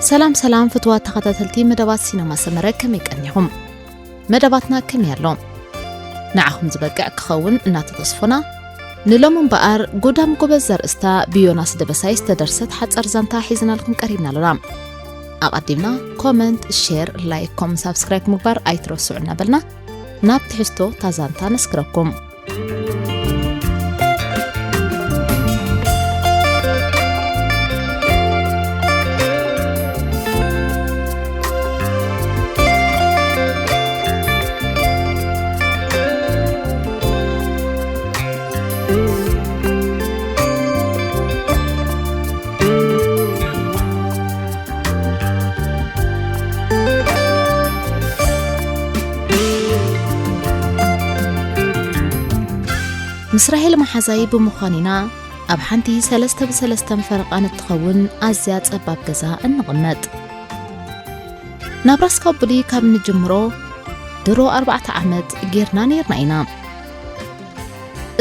ሰላም ሰላም ፍትዋት ተኸታተልቲ መደባት ሲነማ ሰመረ፣ ከመይ ቀኒኹም? መደባትና ከመይ ኣሎ? ንዓኹም ዝበቅዕ ክኸውን እናተተስፎና፣ ንሎም እምበኣር ጉዳም ጎበዝ ዘርእስታ ብዮናስ ደበሳይ ዝተደርሰት ሓጸር ዛንታ ሒዝናልኩም ቀሪብና ኣሎና። ኣቐዲምና ኮመንት፣ ሼር፣ ላይክ፣ ኮም፣ ሳብስክራይብ ምግባር ኣይትረስዑ እናበልና ናብ ትሕዝቶ እታ ዛንታ ነስግረኩም። ምስ ራሄል መሓዛይ ብምዃን ኢና ኣብ ሓንቲ ሰለስተ ብሰለስተ ፈረቓ ንትኸውን ኣዝያ ጸባብ ገዛ እንቕመጥ። ናብራ ስካቡሊ ካብ ንጅምሮ ድሮ ኣርባዕተ ዓመት ጌርና ኔርና ኢና።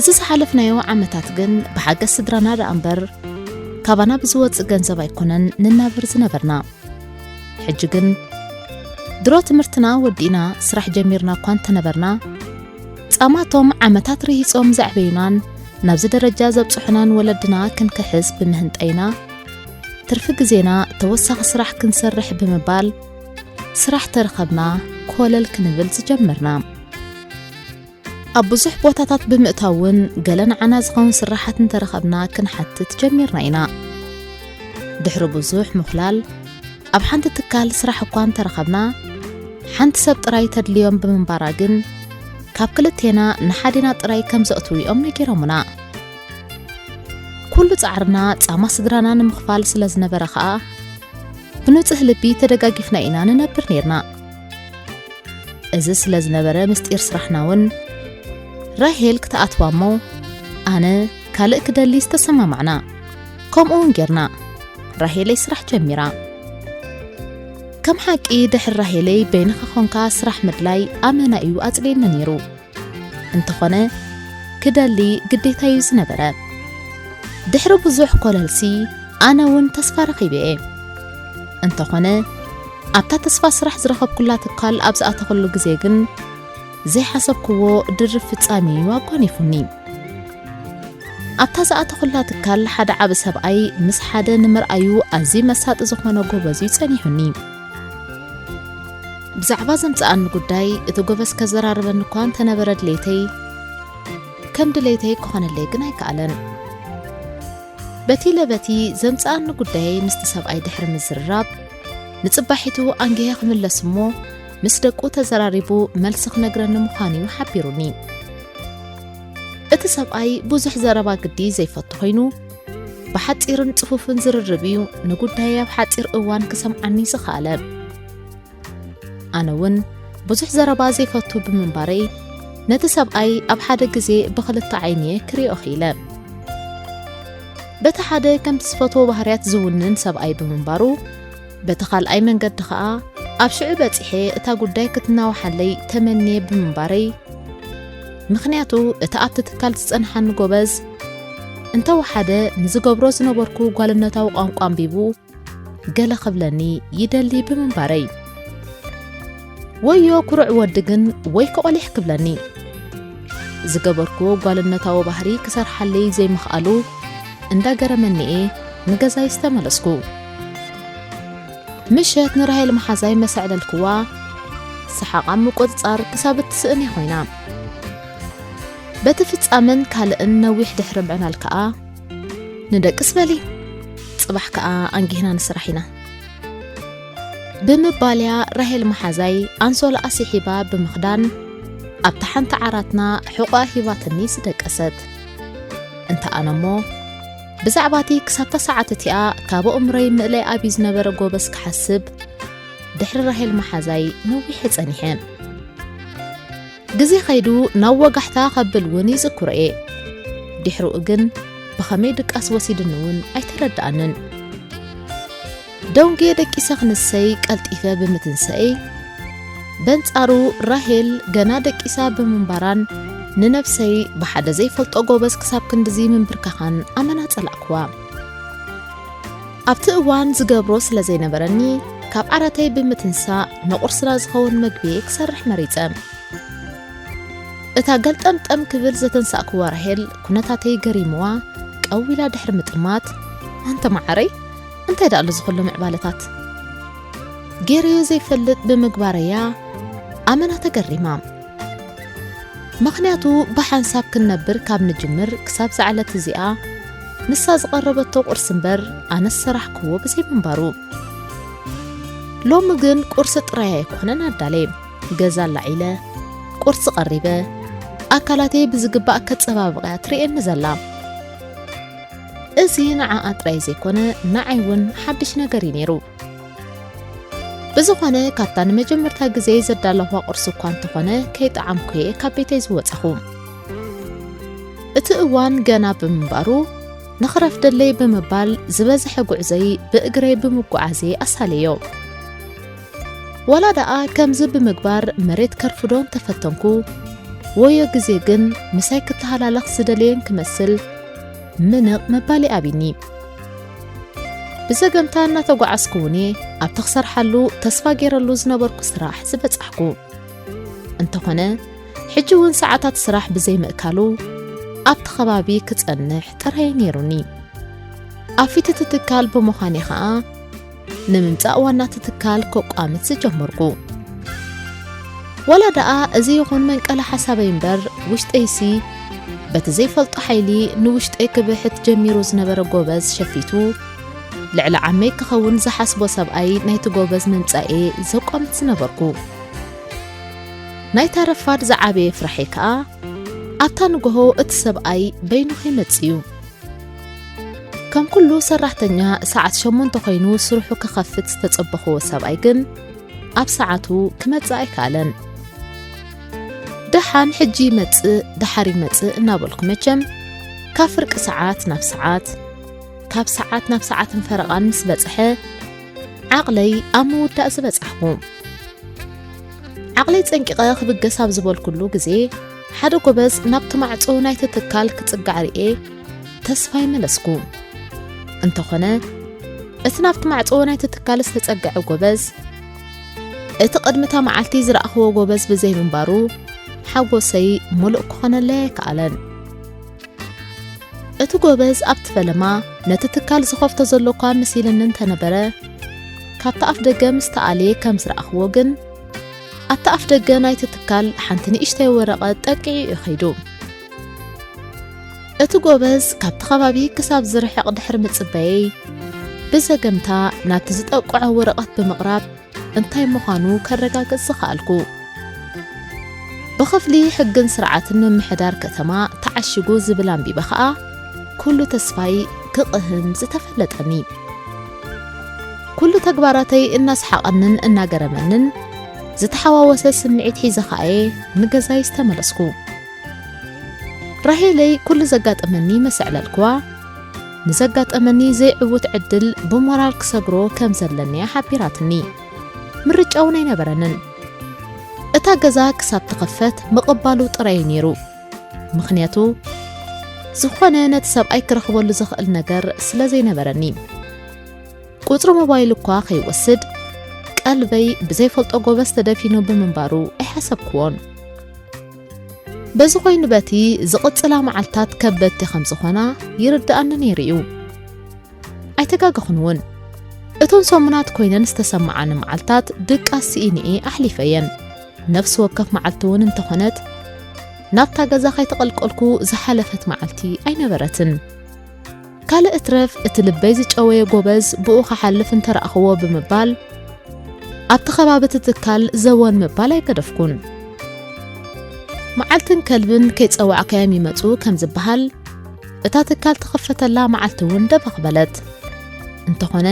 እዚ ዝሓለፍናዮ ዓመታት ግን ብሓገዝ ስድራና ደኣ እምበር ካባና ብዝወጽእ ገንዘብ ኣይኮነን ንናበር ዝነበርና። ሕጂ ግን ድሮ ትምህርትና ወዲእና ስራሕ ጀሚርና እኳ እንተነበርና፣ ጻማቶም ዓመታት ርሂጾም ዘዕበዩናን ናብዚ ደረጃ ዘብጽሑናን ወለድና ክንክሕስ ብምህንጠይና፣ ትርፊ ግዜና ተወሳኺ ስራሕ ክንሰርሕ ብምባል፣ ስራሕ ተረኸብና ኮለል ክንብል ዝጀመርና። ኣብ ብዙሕ ቦታታት ብምእታው እውን ገለ ንዓና ዝኸውን ስራሓት እንተረኸብና ክንሓትት ጀሚርና ኢና። ድሕሪ ብዙሕ ምኹላል ኣብ ሓንቲ ትካል ስራሕ እኳ እንተረኸብና፣ ሓንቲ ሰብ ጥራይ ተድልዮም ብምንባራ ግን ካብ ክልቴና ንሓዴና ጥራይ ከም ዘእትውኦም ነጊሮምና። ኩሉ ጻዕርና ጻማ ስድራና ንምኽፋል ስለ ዝነበረ ኸኣ ብንጹህ ልቢ ተደጋጊፍና ኢና ንነብር ኔርና። እዚ ስለ ዝነበረ ምስጢር ስራሕና እውን ራሄል ክትኣትዋ እሞ ኣነ ካልእ ክደሊ ዝተሰማማዕና። ከምኡ እውን ጌርና። ራሄለይ ስራሕ ጀሚራ። ከም ሓቂ ድሕሪ ራሄለይ በይንኻ ኾንካ ስራሕ ምድላይ ኣመና እዩ ኣጽልየኒ ነይሩ። እንተኾነ ክደሊ ግዴታ እዩ ዝነበረ። ድሕሪ ብዙሕ ኮለልሲ ኣነ እውን ተስፋ ረኺበ እየ። እንተኾነ ኣብታ ተስፋ ስራሕ ዝረኸብኩላ ትካል ኣብ ዝኣተኹሉ ግዜ ግን ዘይሓሰብክዎ ድርብ ፍጻሜ እዩ ኣጓኒፉኒ። ኣብታ ዝኣተኹላ ትካል ሓደ ዓቢ ሰብኣይ ምስ ሓደ ንምርኣዩ ኣዝዩ መሳጢ ዝኾነ ጎበዝ እዩ ጸኒሑኒ። ብዛዕባ ዘምጽኣኒ ጉዳይ እቲ ጎበዝ ከዘራርበኒ እኳ እንተነበረ ድሌተይ ከም ድሌተይ ክኾነለይ ግን ኣይከኣለን። በቲ ለበቲ ዘምጽኣኒ ጉዳይ ምስቲ ሰብኣይ ድሕሪ ምዝርራብ ንጽባሒቱ ኣንጊሀ ክምለስ እሞ ምስ ደቁ ተዘራሪቡ መልሲ ክነግረኒ ምዃኑ እዩ ሓቢሩኒ። እቲ ሰብኣይ ብዙሕ ዘረባ ግዲ ዘይፈቱ ኮይኑ ብሓጺርን ጽፉፍን ዝርርብ እዩ ንጉዳይ ኣብ ሓጺር እዋን ክሰምዓኒ ዝኸኣለ። ኣነ እውን ብዙሕ ዘረባ ዘይፈቱ ብምንባረይ ነቲ ሰብኣይ ኣብ ሓደ ግዜ ብኽልተ ዓይኒ እየ ክሪኦ ክኢለ። በቲ ሓደ ከምቲ ዝፈትዎ ባህርያት ዝውንን ሰብኣይ ብምንባሩ፣ በቲ ካልኣይ መንገዲ ኸኣ ኣብ ሽዑ በጺሐ እታ ጉዳይ ክትናዋሓለይ ተመንየ ብምንባረይ፣ ምኽንያቱ እቲ ኣብቲ ትካል ዝጸንሓኒ ጎበዝ እንተወሓደ ንዝገብሮ ዝነበርኩ ጓልነታዊ ቋንቋ ኣንቢቡ ገለ ክብለኒ ይደሊ ብምንባረይ። ወዮ ኩሩዕ ወዲ ግን ወይ ከቖሊሕ ክብለኒ። ዝገበርኩዎ ጓልነታዊ ባህሪ ክሰርሓለይ ዘይምኽኣሉ እንዳገረመኒ እየ ንገዛይ ዝተመለስኩ። ምሸት ንራሄል መሓዛይ መሰዕለልክዋ ሰሓቓ ምቁጽጻር ክሳብ እትስእን እያ ኮይና። በቲ ፍጻመን ካልእን ነዊሕ ድሕሪ ምዕላል ከኣ ንደቅስ በሊ፣ ጽባሕ ከኣ ኣንጊህና ንስራሕ ኢና። ብምባልያ ራሄል መሓዛይ ኣንሶላኣ ስሒባ ብምኽዳን ኣብታ ሓንቲ ዓራትና ሕቖኣ ሂባትኒ ዝደቀሰት። እንተ ኣነ እሞ ብዛዕባቲ ክሳብታ ሰዓት እቲኣ ካብ ኣእምሮይ ምእላይ ኣብዩ ዝነበረ ጎበዝ ክሓስብ ድሕሪ ራሄል መሓዛይ ነዊሕ ጸኒሐ። ግዜ ኸይዱ ናብ ወጋሕታ ከብል እውን ይዝክሮ እየ። ድሕሪኡ ግን ብኸመይ ድቃስ ወሲድኒ እውን ኣይተረድኣንን። ደንጉየ ደቂሰ ክንሰይ ቀልጢፈ ብምትንሰኤይ፣ በንጻሩ ራሄል ገና ደቂሳ ብምንባራን ንነብሰይ ብሓደ ዘይፈልጦ ጎበዝ ክሳብ ክንድዚ ምንብርካኻን ኣመና ጸላእክዋ። ኣብቲ እዋን ዝገብሮ ስለ ዘይነበረኒ፣ ካብ ዓራተይ ብምትንሳእ ንቑርስና ዝኸውን መግቢ ክሰርሕ መሪጸ። እታ ገልጠምጠም ክብል ዘተንሳእክዋ ራሄል ኩነታተይ ገሪምዋ፣ ቀው ኢላ ድሕሪ ምጥማት፣ "ኣንተ መዓረይ፣ እንታይ ደኣ ኣሎ ዝኹሉ ምዕባለታት?" ገይረዮ ዘይፈልጥ ብምግባረያ ኣመና ተገሪማ። ምኽንያቱ ብሓንሳብ ክንነብር ካብ ንጅምር ክሳብ ዝዓለት እዚኣ ንሳ ዝቐረበቶ ቁርሲ እምበር ኣነ ዝሰራሕክዎ ብዘይ ምንባሩ። ሎሚ ግን ቁርሲ ጥራይ ኣይኮነን ኣዳልየ፣ ገዛ ኣላዒለ፣ ቁርሲ ቀሪበ፣ ኣካላተይ ብዝግባእ ከጸባብቕ እያ ትርእየኒ ዘላ። እዚ ንዓኣ ጥራይ ዘይኮነ ንዓይ እውን ሓድሽ ነገር እዩ ነይሩ። ብዝኾነ ካብታ ንመጀመርታ ግዜ ዘዳለኹዋ ቁርሲ እኳ እንተኾነ ከይጠዓምኩ እየ ካብ ቤተይ ዝወጻኹ። እቲ እዋን ገና ብምንባሩ ንኽረፍደለይ ብምባል ዝበዝሐ ጉዕዞይ ብእግረይ ብምጉዓዘይ ኣሳለዮ። ዋላ ደኣ ከምዚ ብምግባር መሬት ከርፍዶ እንተፈተንኩ፣ ወዮ ግዜ ግን ምሳይ ክተሃላለኽ ዝደለየን ክመስል ምንቕ ምባል ይኣብይኒ። ብዘገምታ እናተጓዓዝኩ እውን እየ ኣብቲ ክሰርሓሉ ተስፋ ገይረሉ ዝነበርኩ ስራሕ ዝበጻሕኩ። እንተኾነ፣ ሕጂ እውን ሰዓታት ስራሕ ብዘይምእካሉ ኣብቲ ከባቢ ክጸንሕ ጥራይ ነይሩኒ። ኣብ ፊት እቲ ትካል ብምዃነይ ኸኣ፣ ንምምጻእ ዋና እቲ ትካል ከቋምት ዝጀመርኩ። ዋላ ደኣ እዚ ይኹን መንቀሊ ሓሳበይ እምበር፣ ውሽጠይሲ በቲ ዘይፈልጦ ሓይሊ ንውሽጠይ ክብሕት ጀሚሩ ዝነበረ ጎበዝ ሸፊቱ፣ ልዕሊ ዓመይ ክኸውን ዝሓስቦ ሰብኣይ ናይቲ ጎበዝ ምምጻኤ ዘቋምት ዝነበርኩ። ናይታ ረፋድ ዝዓበየ ፍርሐይ ከኣ፣ ኣብታ ንግሆ እቲ ሰብኣይ በይኑ ከይመጽእ እዩ። ከም ኩሉ ሰራሕተኛ ሰዓት ሸሞንተ ኮይኑ ስርሑ ክኸፍት ዝተጸበኽዎ ሰብኣይ ግን ኣብ ሰዓቱ ክመጽእ ኣይከኣለን። ደሓን ሕጂ ይመጽእ፣ ደሓር ይመጽእ እናበልኩ መቸም ካብ ፍርቂ ሰዓት ናብ ሰዓት፣ ካብ ሰዓት ናብ ሰዓትን ፈረቓን ምስ በጽሐ ዓቕለይ ኣብ ምውዳእ ዝበጻሕኩ። ዓቕለይ ጸንቂቐ ክብገስ ኣብ ዝበልኩሉ ግዜ፣ ሓደ ጎበዝ ናብቲ ማዕጾ ናይቲ ትካል ክጽጋዕ ርኤ ተስፋ ይመለስኩ። እንተኾነ፣ እቲ ናብቲ ማዕጾ ናይቲ ትካል ዝተጸግዐ ጎበዝ፣ እቲ ቅድሚ እታ መዓልቲ ዝረኣኽዎ ጎበዝ ብዘይምንባሩ፣ ሓጎሰይ ምሉእ ክኾነለይ ኣይከኣለን። እቲ ጎበዝ ኣብቲ ፈለማ ነቲ ትካል ዝኸፍቶ ዘሎ እኳ መሲልኒ እንተነበረ፣ ካብቲ ኣፍ ደገ ምስ ተኣልየ ከም ዝረኣኽዎ ግን፣ ኣብቲ ኣፍ ደገ ናይቲ ትካል ሓንቲ ንእሽተይ ወረቐት ጠቂዑ እዩ ኸይዱ። እቲ ጎበዝ ካብቲ ከባቢ ክሳብ ዝርሕቕ ድሕሪ ምጽበየይ፣ ብዘገምታ ናብቲ ዝጠቅዖ ወረቐት ብምቕራብ እንታይ ምዃኑ ከረጋግጽ ዝኸኣልኩ። ብኽፍሊ ሕግን ስርዓትን ምምሕዳር ከተማ ተዓሺጉ ዝብል ኣንቢበ ኸኣ፣ ኩሉ ተስፋይ ክቕህም ዝተፈለጠኒ። ኩሉ ተግባራተይ እናሰሓቐንን እናገረመንን፣ ዝተሓዋወሰ ስምዒት ሒዘ ኸኣ'የ ንገዛይ ዝተመለስኩ። ራሄለይ ኩሉ ዘጋጠመኒ ምስ ኣዕለልክዋ፣ ንዘጋጠመኒ ዘይዕዉት ዕድል ብሞራል ክሰግሮ ከም ዘለኒ እያ ሓቢራትኒ። ምርጫ እውን ኣይነበረንን። እታ ገዛ ክሳብ ትኽፈት ምቕባሉ ጥራይ እዩ ነይሩ። ምኽንያቱ፣ ዝኾነ ነቲ ሰብኣይ ክረኽበሉ ዝኽእል ነገር ስለ ዘይነበረኒ። ቁጽሪ ሞባይል እኳ ከይወስድ፣ ቀልበይ ብዘይፈልጦ ጎበዝ ተደፊኑ ብምንባሩ ኣይሓሰብክዎን። በዚ ኮይኑ በቲ ዝቕጽላ መዓልታት ከበድቲ ከም ዝኾና ይርድኣኒ ነይሩ እዩ። ኣይተጋገኹን እውን። እተን ሰሙናት ኮይነን ዝተሰምዓኒ መዓልታት ድቃስ ስኢነ'የ ኣሕሊፈየን። ነፍሲ ወከፍ መዓልቲ እውን እንተኾነት፣ ናብታ ገዛ ከይተቐልቀልኩ ዝሓለፈት መዓልቲ ኣይነበረትን። ካልእ እትረፍ፣ እቲ ልበይ ዝጨወየ ጎበዝ ብኡ ክሓልፍ እንተረኣኽዎ ብምባል፣ ኣብቲ ከባቢ እቲ ትካል ዘወን ምባል ኣይገደፍኩን። መዓልትን ከልብን ከይጸዋዕካዮም ይመጹ ከም ዝበሃል፣ እታ ትካል ተኸፈተላ መዓልቲ እውን ደበኽ በለት። እንተኾነ፣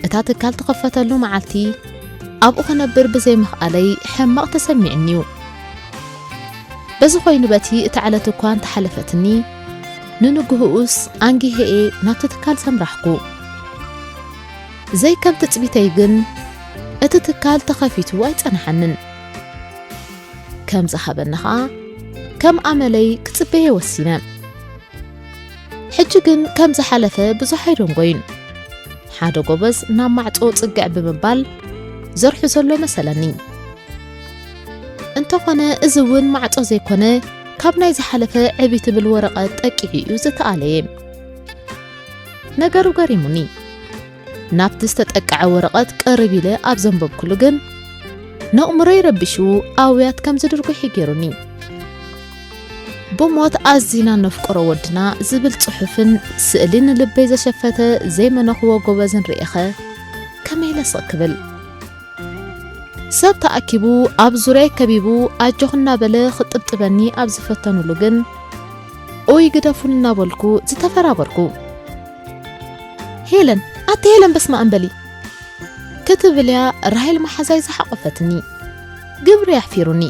እታ ትካል ተኸፈተሉ መዓልቲ ኣብኡ ክነብር ብዘይምኽኣለይ ሕማቕ ተሰሚዕኒ እዩ። በዚ ኮይኑ በቲ እታ ዕለት እኳ እንተሓለፈትኒ፣ ንንግህኡስ ኣንጊሄ'የ ናብቲ ትካል ዘምራሕኩ። ዘይከም ትጽቢተይ ግን፣ እቲ ትካል ተኸፊቱ ኣይጸንሓንን። ከም ዝሃበኒ ኸኣ፣ ከም ኣመለይ ክጽበየ ወሲነ። ሕጂ ግን ከም ዝሓለፈ ብዙሕ ኣይደንጎይን። ሓደ ጎበዝ ናብ ማዕጾ ጽግዕ ብምባል ዘርሑ ዘሎ መሰለኒ። እንተኾነ እዚ እውን ማዕጾ ዘይኮነ፣ ካብ ናይ ዝሓለፈ ዕብይ ትብል ወረቐት ጠቂዑ እዩ ዝተኣለየ። ነገሩ ገሪሙኒ። ናብቲ ዝተጠቀዐ ወረቐት ቅርብ ኢለ ኣብ ዘንበብኩሉ ግን፣ ነእምሮይ ረቢሹ ኣውያት ከም ዝድርጉሕ ገይሩኒ። ብሞት ኣዚና ነፍቅሮ ወድና ዝብል ጽሑፍን ስእሊ ንልበይ ዘሸፈተ ዘይመነኽዎ ጎበዝን ርኤኸ ከመይ ኢለ ስቕ ክብል። ሰብ ተኣኪቡ ኣብ ዙርያይ ከቢቡ ኣጆኽ እናበለ ክጥብጥበኒ ኣብ ዝፈተኑሉ ግን፣ ኦይ ግደፉን እናበልኩ ዝተፈራበርኩ። ሄለን፣ ኣቲ ሄለን በስመ ኣብ በሊ ክትብል እያ ራሄል መሓዛይ ዝሓቖፈትኒ። ግብሪ ኣሕፊሩኒ።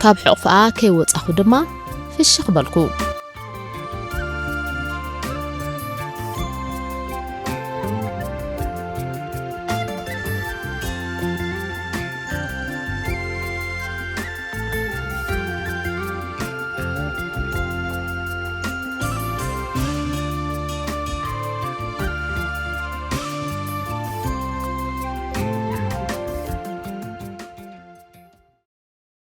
ካብ ሕቑፍኣ ከይወጻኹ ድማ ፍሽኽ በልኩ።